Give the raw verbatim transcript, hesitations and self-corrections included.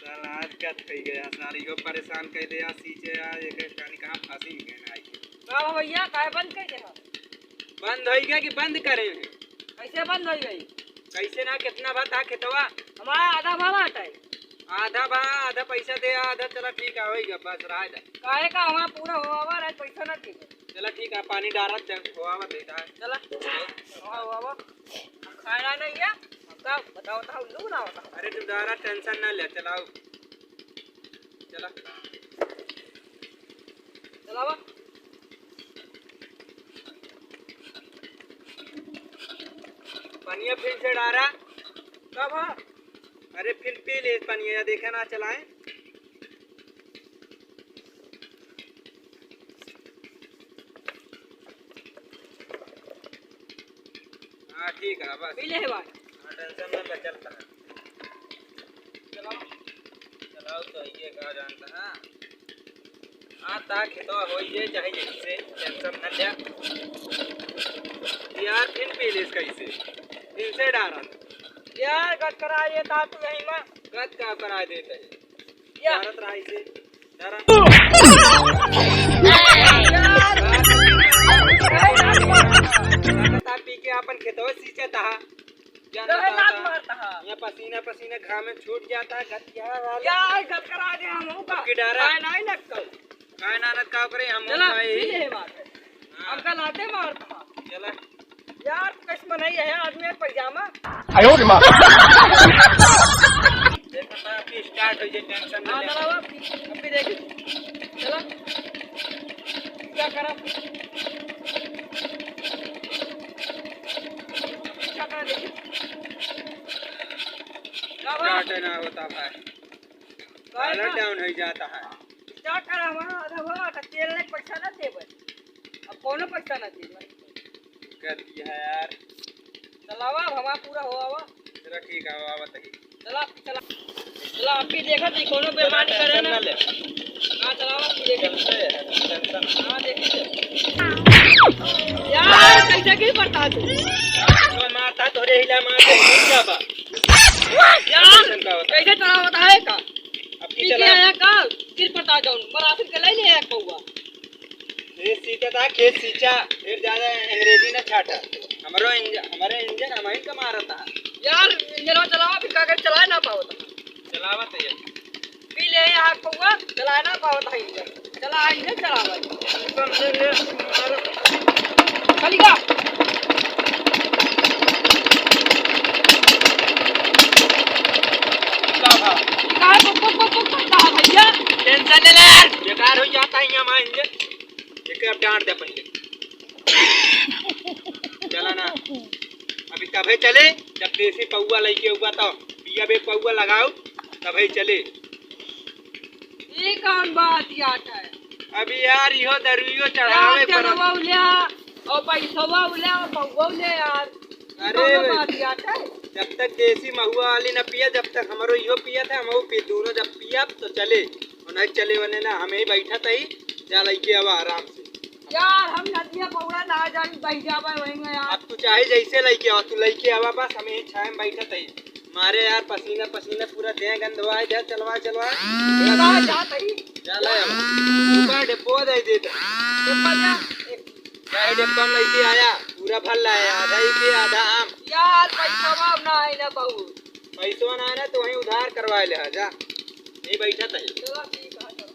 साला आज का थई गया, साला इहो परेशान कर दे यार, सींचे यार, एक एक पानी कहाँ फंसी गए ना आई। का हो भैया, काहे बंद कर दे हो? बंद होई गया कि बंद करे हैं? कैसे बंद होई गई? कैसे ना, कितना बा ता खेतवा? हमारा आधा बा बाटे। आधा बा, आधा पैसा दे, आधा चला ठीक है, होई गया, बस रहा दे। काहे का हमारा पूरा होवा रहा, पैसा ना दे। चला ठीक है, पानी डारत दे, होवा दे दा। चला, होवा, होवा। खाना नहीं है, हमका बताओ, बताओ, उल्लू बनाओ, बताओ। अरे तू डारा, टेंशन ना ले, चलाओ। चला। चलावा। पनिया फिर से डारा। कब है? अरे फिर पी ले पनिया, या देखा ना चलाए। हाँ, ठीक है, बस। पी ले है बात। हाँ, टेंशन ना ले, चलता है। चलाओ। चलाओ, तो ये का जानता है? हाँ, ता खेतवा होई जाए, चाहे जैसे, टेंशन ना ले। यार, फिर पी ले इसका इसे। फिर से डारा। यार, गट करा ये ता तू यहीं में। गट का करा देता है? या। भारत राय से डरा। ताकत आप पी के अपन खेतवा सींचत हा। जानता काहे लात था? मारता हा? यहाँ पसीना पसीना घाम में छूट जाता है, गतिया वाला। यार, गत करा दे हम का। अब की डरा? काहे नहीं लगता? काहे ना लगता करे हम चला, भाई? ये बात है। हाँ। हमका लाते मारता हा। चला। यार, तू कैसे बनाई है आदमी है पैजामा? आयो रे माँ। देखो ना, अभी start हो जाए, tension ना हाँ, ले। चलाओ, अभी, अभी देख। चला। क्या करा? क्या करा, देखिए। क्या हुआ? Start ना होता भाई। काहे ना? Down हो जाता है। Start करा, हमारा आधा हुआ, तो तेल नहीं, पैसा ना देबे। अब कौनो पैसा ना देबे। कर दिया है यार। चलावा, अब हमारा पूरा हो आवा। चला ठीक है, आवा बताइए। चला, चला। चला, आप भी देखा थी, कौनो बेईमानी करे ना। ना ले। हाँ, चलावा, आप भी देखा। चलते हैं, tension। हाँ, देखिए। यार, कैसे गिर पड़ता है तू? तो मारता तो रे हिला मारता है, क्या बा? यार, tension का होता है? कैसे चलावता है का? अब की पी के चला। आया का? गिर पड़ता जाऊन, मरासिन के ले ले आया कौआ। खेत सींचा था, खेत सींचा, फिर ज्यादा अंग्रेजी ना छाटा। हमरो इंजन, हमारे इंजन हम ही का मारता। यार, इंजन चलावा, फिर का कर चलाए ना पावत। चलावा तो ये। पी ले यहाँ कौआ, चलाए ना पावत है इंजन। चला इंजन चलावा। चली का? का था? ये काहे कुक, कुक, कुक, कुक करता है भैया? Tension ले ले यार, बेकार हो जाता है यहाँ हमारा इंजन। एके अब डांट दे पहिले। चला ना। अभी तभे चले, जब देसी पौवा लइके हुआ तो पिया बे पौवा लगाओ, तभे चले। ये कौन बात याद है? अभी यार इहो दरुइयो चढ़ावे यार, पड़त। चढ़वा उल्या, और पैसवा उल्या, और पौवा उल्या यार। अरे कौनो भाई, बात याद है? जब तक देसी महुआ वाली न पिया, जब तक हमरो इहो पिया था, हम पी, दोनों जब पिया तो चले, और नहीं चले वने ना, हम ही बैठा तही, जा लइके आवा आराम से। यार, हम नदिया पौड़ा ना जानी, बह जावे वहीं में यार। अब तू चाहे जैसे लइके आवा, तू लइके आवा, बस हम यही छाया में बैठा तही। मारे यार, पसीना पसीना पूरा देह गंधवाए, जा चलवा चलवा। चलवा जा तही। जा ले आवा। ऊपर डिब्बो दे दे। डिब्बा जा। चाहे डिब्बा में लेके आया, पूरा भर लाया, आधा ही पे आधा आम। यार, पैसवा ना है ना बहुत। पैसवा ना है ना तो वहीं उधार करवा ले, जा। नहीं बैठा तही। चलो, ठीक है, चलो।